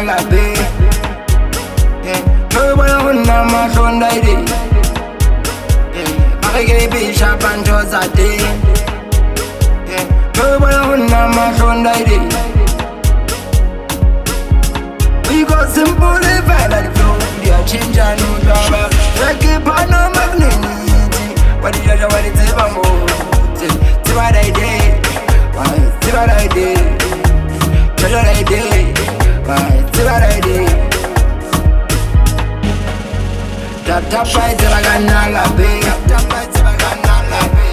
lape. Re bona ho nna mahlong daide. Ba re ke bisha pantho tsa teng. Re bona ho nna mahlong daide. We got simple fela di-flow di a change no taba. Re ke phano magneti. Wa di jaja wa di tseba mo. Tseba daide. Wa tseba daide. Jaja daide. Wa tseba daide. Tap tap ba tseba ka nna lape.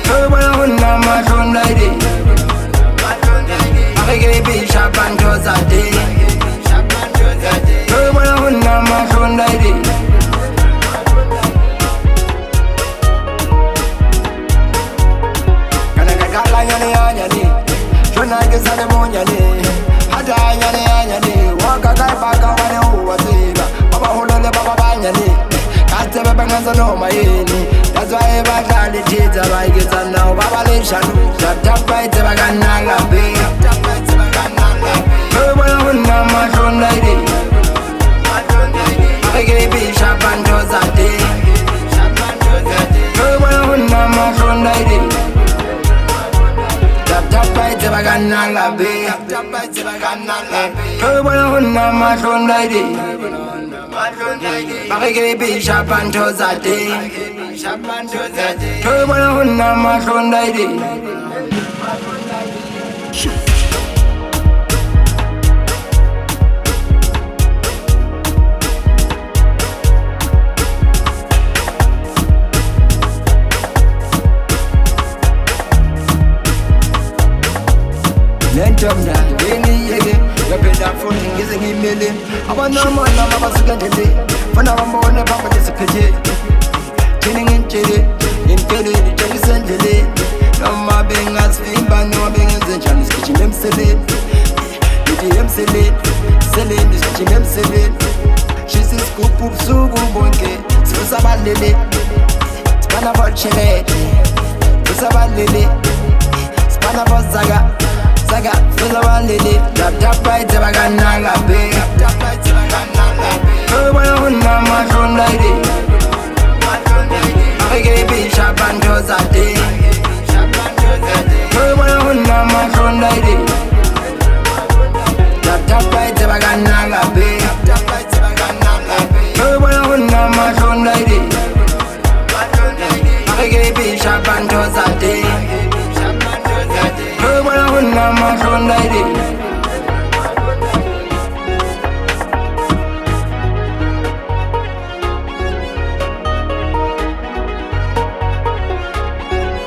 Re bona ho nna mahlong daide. Ba re ke bisha pantho tsa teng. Re bona ho nna mahlong daide. Kana ka kala nyane ya nyane. Jona ke sa le monyane. Hata nyane ya nyane. Wa ka ka ba ka wa ne o wa tseba. Ba baholo le ba ba banyane. Ka tsebe ba nganza noma yini. That's why ba tla le thetsa ba iketsa nao ba ba leshano. Tap tap ba tseba ka nna lape. Re bona ho nna mahlong daide. Ba re ke bisha pantho tsa teng. Re bona ho nna mahlong daide. Tap tap ba tseba ka nna lape. Re bona ho nna mahlong daide. Ba re ke bisha pantho tsa teng. Re bona ho nna mahlong daide. Lento mna ngiyiyeke ngaphela futhi ngize ngimele abanomona mabasuka endleleni funa bambone phambili siphethe thina ngintshele ngintshele ngitshengise endleleni noma bengasivimba noma bengenze njani sigijima emseleni ngithi emseleni seleni sigijima emseleni shisa isigubhu ubusuku bonke sivusa abalele sibana botshelete vusa abalele sibana bozaga Saga, fuza balele. Tap tap ba tseba ka nna lape. Re bona ho nna mahlong daide. Ba re ke bisha pantho tsa teng. Re bona ho nna mahlong daide.